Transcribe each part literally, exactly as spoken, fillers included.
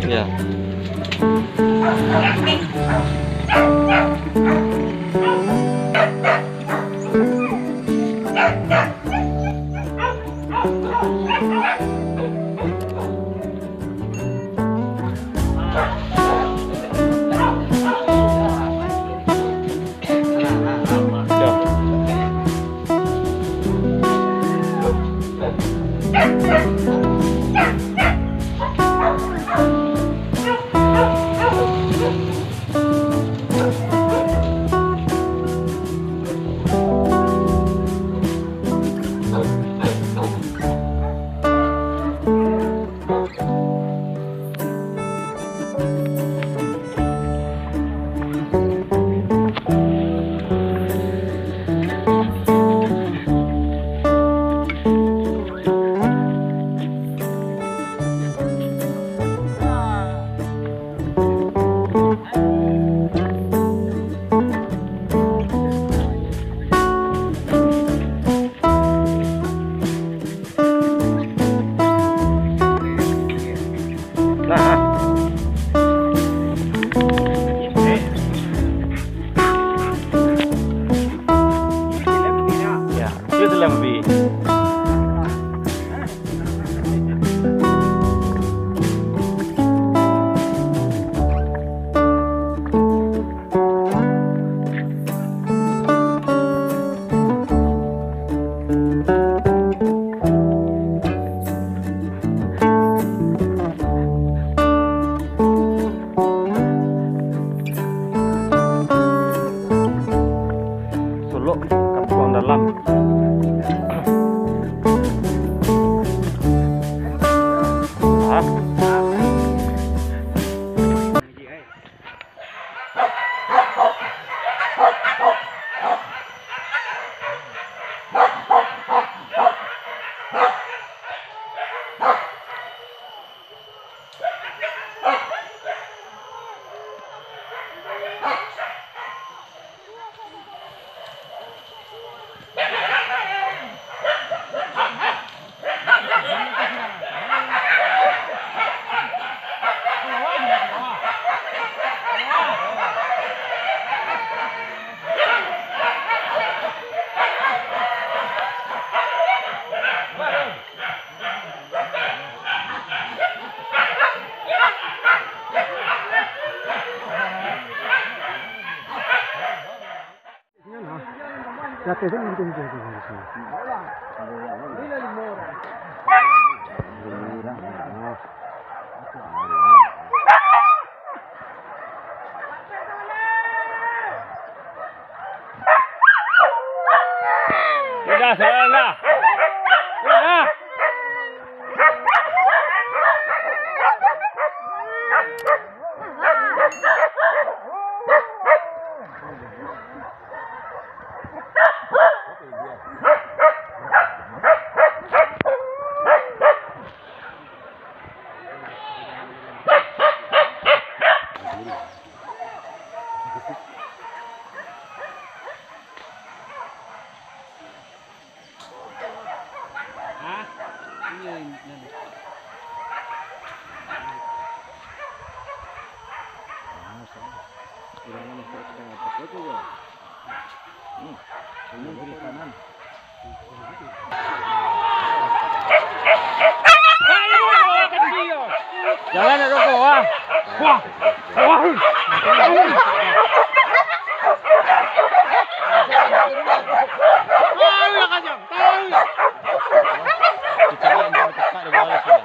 Ya. Nah. Ya, itu lambi. Solok Kampuang Dalam. Sudah, sudah, sudah. Sudah. Hah? Iyo, nan. Hmm. Ini kiri kanan. Jangan nak rokok, ah. Wah. Wah. Tahu lah kacang, tahu lah. Kita ni yang dekat di bawah sini.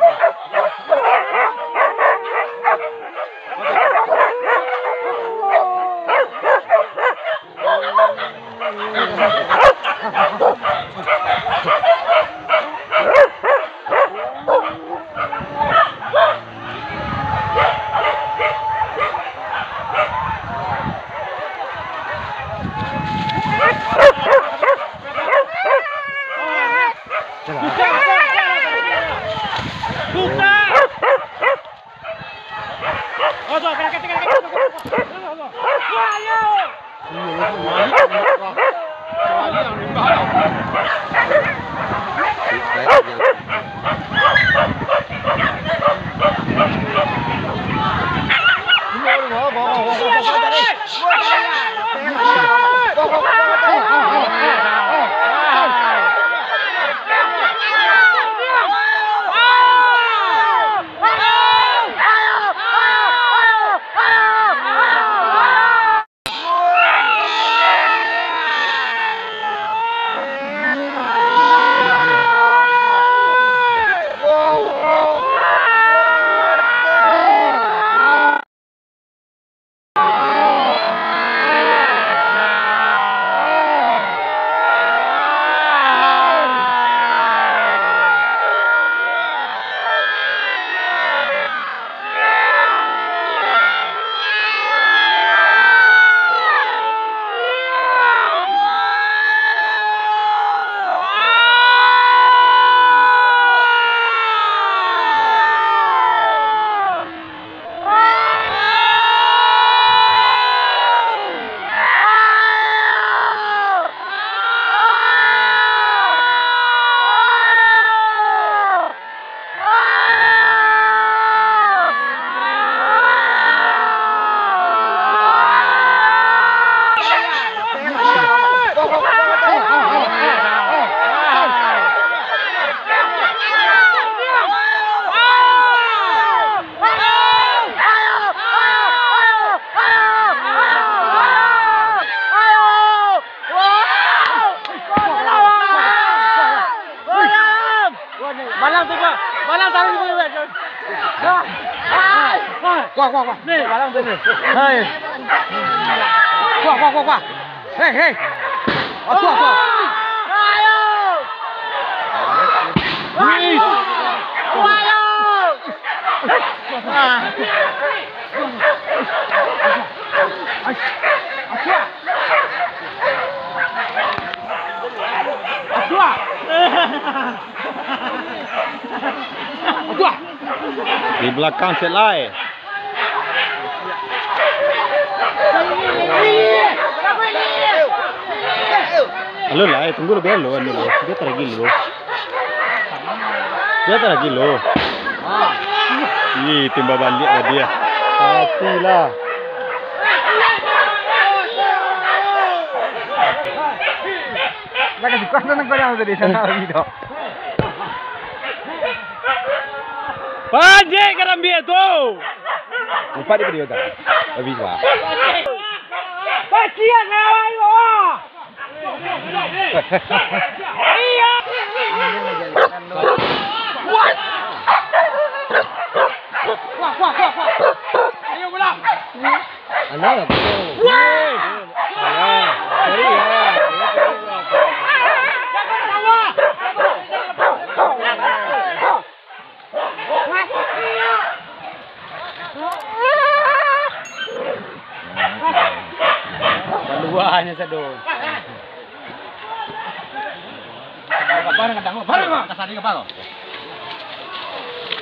Balang tu, Pak. Balang taruh di bawah, Pak. Kuah, kuah, kuah. Ni. Balang tu ni. Hai. Kuah, kuah, kuah, kuah. Hei, hei. Kuah, kuah. Ayo. Wih. Ayo. Ah. Di balakang ciek lai. Alun lah, eh, tunggu labiah alun dulu. Dia taragih dulu. Dia taragih dulu. Ih, timbal baliak tadi ya. Matilah. Lah kasi kuasa nang kau tadi, sana lagi tu. Panjek karambia tu. Lupa di video tak? Habis lah. Kasihan lah, wah. Alah, bro. Alah. Sorry, ya. Kaluarnyo sado.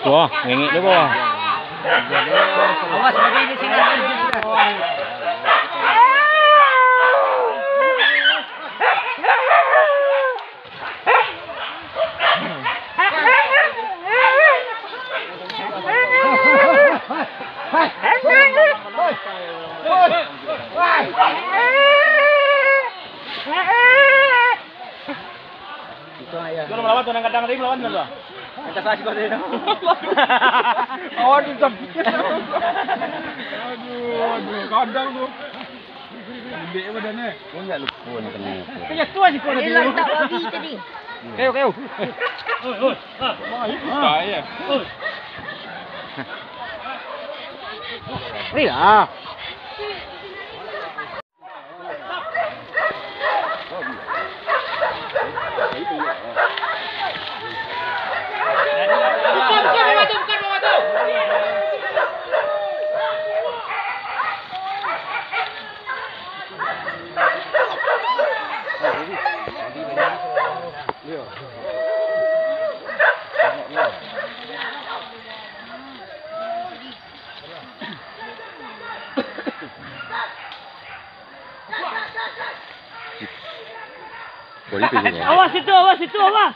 Wah, ngengek tu, wah. Awas, bagi di sini. Itu melawan tu, nang kadang tadi melawan tu. Atas lagi kau tadi. Aduh, jam. Aduh, aduh, kadang tu. Lembek badan, eh. Kau nak lupa nak kena apa? Kena tu aja kau tadi. Lantak babi tadi. Kayu, kayu. Wah, itu saya. Ni lah. Awas itu, awas itu, awas.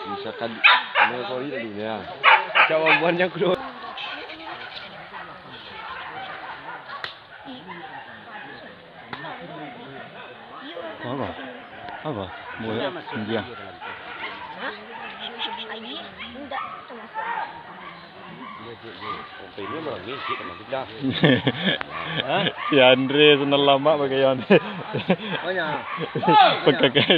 Misalkan, anu, sorry tadi, ya. Cawan buannya kudu. Apa? Apa? Boleh. Dia. Si Andre senang lamak pakai yang pakai.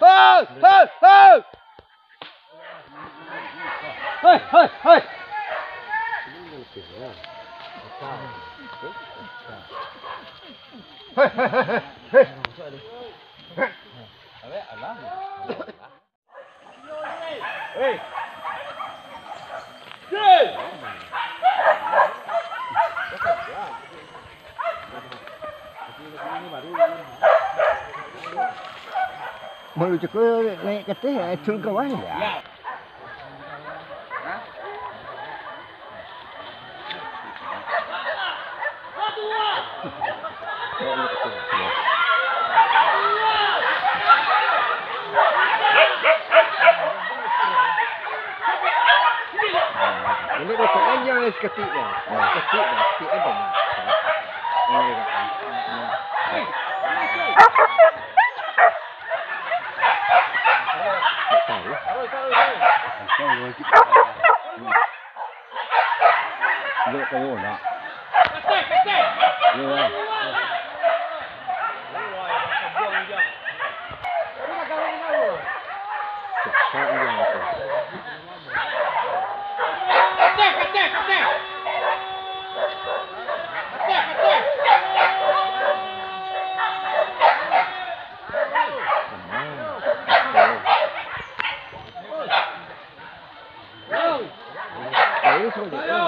Hei, hei, hei! Hei, hei, hei! Hei, hei, hei, hei! Hei! Baru cukup naik ke atas, turun ke bawah. Ini dah tak anjang ni seketik dah. Seketik dah, seketik ada dah. Ini dah. Tak tahu. Asal logik. Duduk kau nak. Yo lah. Cepat dia tu.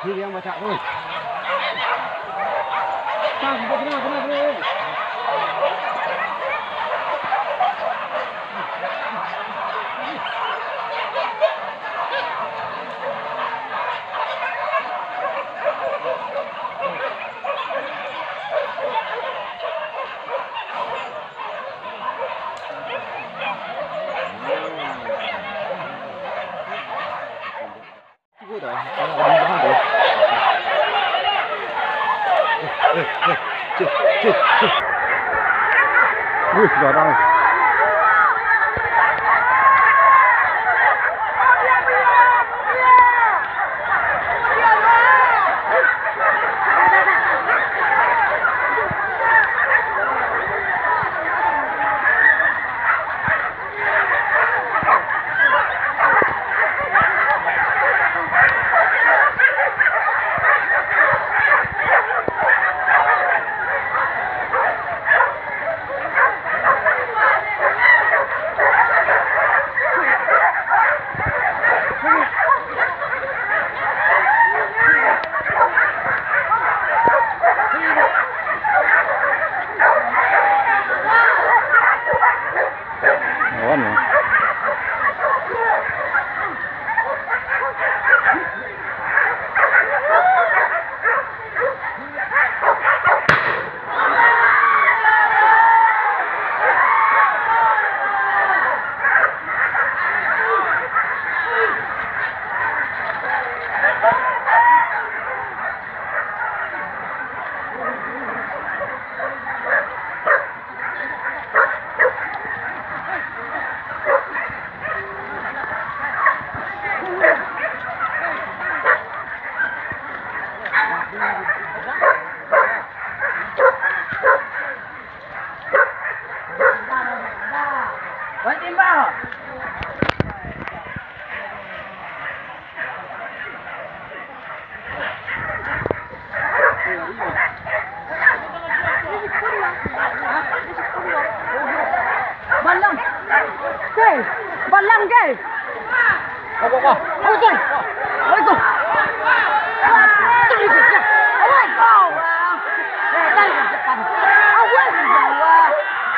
Ni yang baca tu. Bang, kena, kena, kena. Wih, garang. Lawan, ya. Balang. Hei, balang, hei. Apa, apa? Apa, Cai? Apa itu? Tarik ke siang. Apa itu? Eh, tarik ke siang. Apa itu?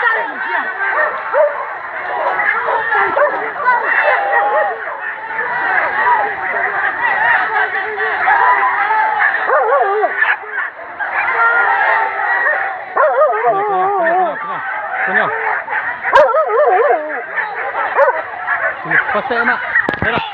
Tarik ke siang. Kunyah. Kunyah. Pasek, Mak. Berak.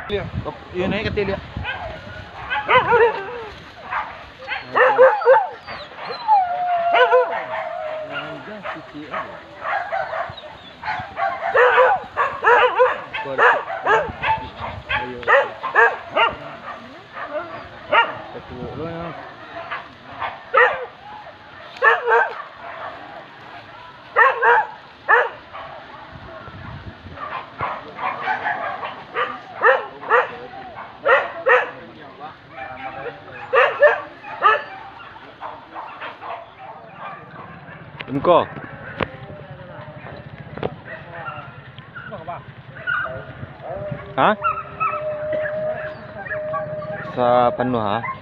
Iyo, naik ka ateh liak. Engko. Ha? Sapanuah, ha?